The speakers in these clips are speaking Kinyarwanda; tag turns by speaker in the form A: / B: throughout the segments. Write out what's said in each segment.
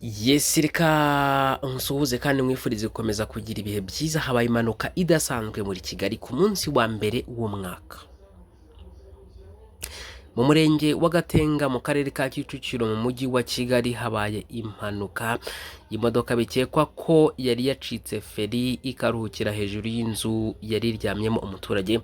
A: Yes, reka nsuhuze kandi mwifurize gukomeza kugira ibihe byiza. Habaye impanuka idasanzwe muri Kigali ku munsi wa mbere w'umwaka. Mu murenge wa Gatenga mu karere ka Kicukiro mu mujyi wa Kigali habaye impanuka y'imodoka bikekwa ko yari yacitse feri ikaruhukira hejuru y'inzu yari iryamyemo umuturage,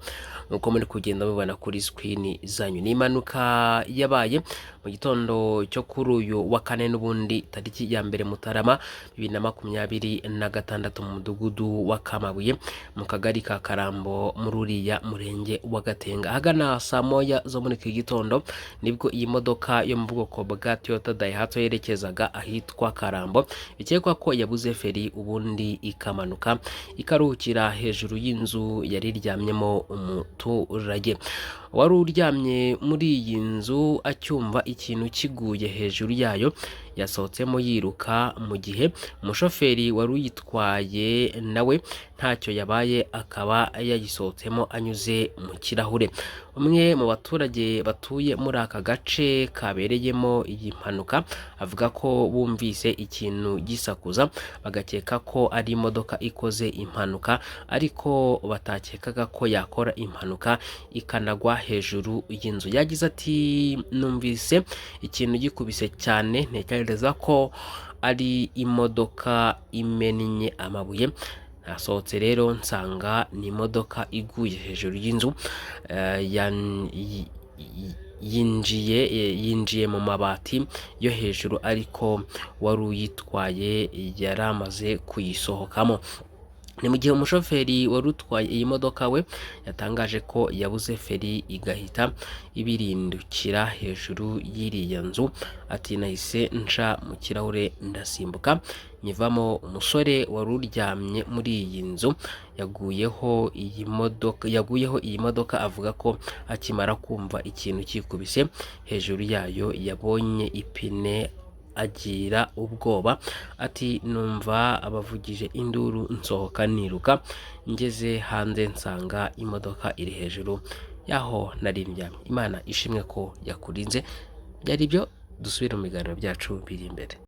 A: nk'uko muri kugenda mubibona kuri screen zanyu. Ni impanuka yabaye mu gitondo cyo kuri uyu wa kane n'ubundi tariki ya 1 Mutarama 2026 mu mudugudu wa Kamabuye mu kagari ka Karambo muri uriya murenge wa Gatenga. Ahagana saa 1 zo muri iki gitondo nibwo iyi modoka yo mu bwoko bwa Toyota Daihatsu yerekezaga ahitwa Karambo, bikekwa ko yabuze feri ubundi ikamanuka ikaruhukira hejuru y'inzu yari iryamyemo umuturage. Wari uryamye muri iyi nzu acyumva ikintu kiguye hejuru yayo yasohotsemo yiruka, mu gihe umushoferi wari uyitwaye nawe ntacyo yabaye akaba yagisohotsemo anyuze mu kirahure. Umwe mu baturage batuye muri aka gace kabereyemo iyi mpanuka avuga ko bumvise ikintu gisakuza bagakeka ko ari imodoka ikoze impanuka, ariko batakekaga ko yakora impanuka ikanagwa hejuru y'inzu. Yagize ati: "Numvise ikintu gikubise cyane, ntekereza ko ari imodoka imennye amabuye. Nasohotse rero nsanga ni imodoka iguye hejuru y'inzu, yinjiye mu mabati yo hejuru, ariko wari uyitwaye yari amaze kuyisohokamo." Ni mu gihe umushoferi wari utwaye iyi modoka we yatangaje ko yabuze feri igahita ibirindukira hejuru y'iriya nzu. Ati: "Nahise nca mu kirahure ndasimbuka nyivamo. Umusore wari uryamye muri iyi nzu yaguyeho iyi modoka avuga ko akimara kumva ikintu kikubise hejuru yayo yabonye ipine agira ubwoba. Ati: "Numva abavugije induru nsohoka niruka, ngeze hanze nsanga imodoka iri hejuru y'aho nari ndyamye. Imana ishimwe ko yakurinze." Byari ibyo, dusubire mu biganiro byacu biri imbere.